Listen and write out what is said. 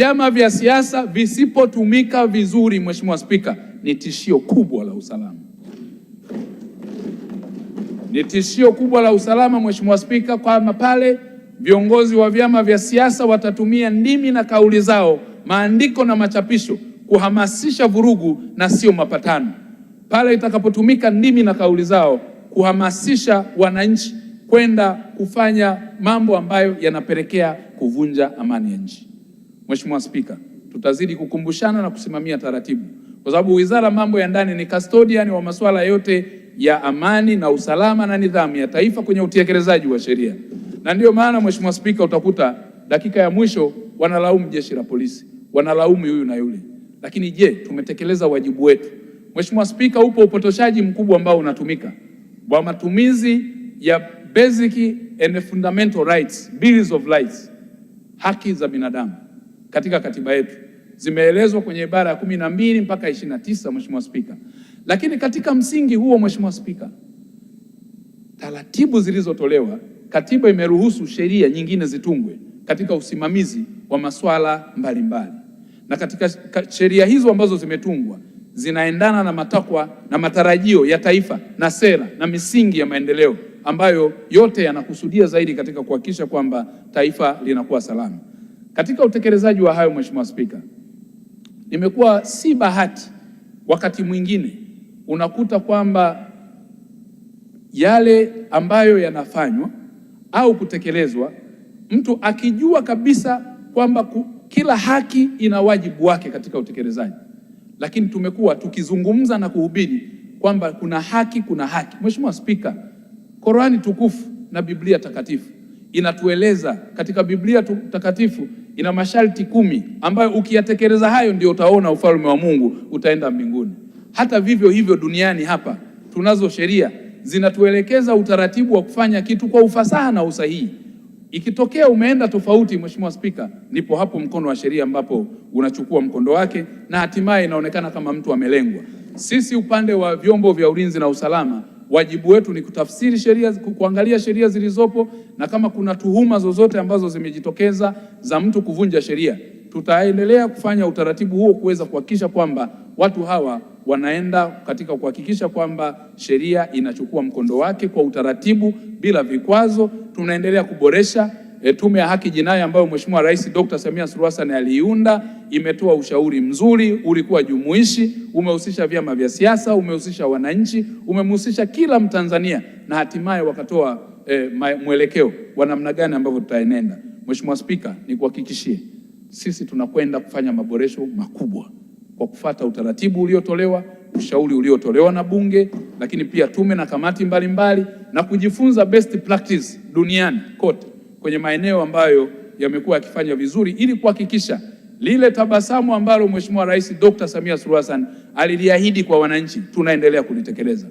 Vyama vya siasa visipotumika vizuri, Mheshimiwa Spika, ni tishio kubwa la usalama. Ni tishio kubwa la usalama, Mheshimiwa Spika, kwamba pale viongozi wa vyama vya siasa watatumia ndimi na kauli zao, maandiko na machapisho kuhamasisha vurugu na sio mapatano. Pale itakapotumika ndimi na kauli zao kuhamasisha wananchi kwenda kufanya mambo ambayo yanapelekea kuvunja amani ya nchi. Mheshimiwa Spika, tutazidi kukumbushana na kusimamia taratibu, kwa sababu Wizara Mambo ya Ndani ni custodian wa masuala yote ya amani na usalama na nidhamu ya taifa kwenye utekelezaji wa sheria. Na ndiyo maana Mheshimiwa Spika, utakuta dakika ya mwisho wanalaumu jeshi la polisi, wanalaumu huyu na yule, lakini je, tumetekeleza wajibu wetu? Mheshimiwa Spika, upo upotoshaji mkubwa ambao unatumika wa matumizi ya basic and fundamental rights, bills of rights, haki za binadamu katika katiba yetu zimeelezwa kwenye ibara ya 12 mpaka 29, Mheshimiwa Spika. Lakini katika msingi huo, Mheshimiwa Spika, taratibu zilizotolewa, katiba imeruhusu sheria nyingine zitungwe katika usimamizi wa masuala mbalimbali, na katika sheria hizo ambazo zimetungwa zinaendana na matakwa na matarajio ya taifa na sera na misingi ya maendeleo ambayo yote yanakusudia zaidi katika kuhakikisha kwamba taifa linakuwa salama. Katika utekelezaji wa hayo, Mheshimiwa Spika, nimekuwa si bahati, wakati mwingine unakuta kwamba yale ambayo yanafanywa au kutekelezwa, mtu akijua kabisa kwamba kila haki ina wajibu wake katika utekelezaji, lakini tumekuwa tukizungumza na kuhubiri kwamba kuna haki, kuna haki. Mheshimiwa Spika, Korani tukufu na Biblia takatifu inatueleza katika Biblia takatifu ina masharti 10 ambayo ukiyatekeleza hayo ndio utaona ufalme wa Mungu, utaenda mbinguni. Hata vivyo hivyo duniani hapa tunazo sheria zinatuelekeza utaratibu wa kufanya kitu kwa ufasaha na usahihi. Ikitokea umeenda tofauti, Mheshimiwa Spika, ndipo hapo mkono wa sheria ambapo unachukua mkondo wake na hatimaye inaonekana kama mtu amelengwa. Sisi upande wa vyombo vya ulinzi na usalama, wajibu wetu ni kutafsiri sheria, kuangalia sheria zilizopo, na kama kuna tuhuma zozote ambazo zimejitokeza za mtu kuvunja sheria, tutaendelea kufanya utaratibu huo kuweza kuhakikisha kwamba watu hawa wanaenda katika kuhakikisha kwamba sheria inachukua mkondo wake kwa utaratibu bila vikwazo. Tunaendelea kuboresha Tume ya Haki Jinai ambayo Mheshimiwa Rais Dr. Samia Suluhu Hassan aliiunda, imetoa ushauri mzuri, ulikuwa jumuishi, umehusisha vyama vya siasa, umehusisha wananchi, umemhusisha kila Mtanzania na hatimaye wakatoa mwelekeo wa namna gani ambavyo tutaenenda. Mheshimiwa Spika, nikuhakikishie sisi tunakwenda kufanya maboresho makubwa kwa kufata utaratibu uliotolewa, ushauri uliotolewa na Bunge, lakini pia tume na kamati mbalimbali mbali, na kujifunza best practice duniani kote kwenye maeneo ambayo yamekuwa yakifanya vizuri ili kuhakikisha lile tabasamu ambalo Mheshimiwa Rais Dr. Samia Suluhu Hassan aliliahidi kwa wananchi tunaendelea kulitekeleza.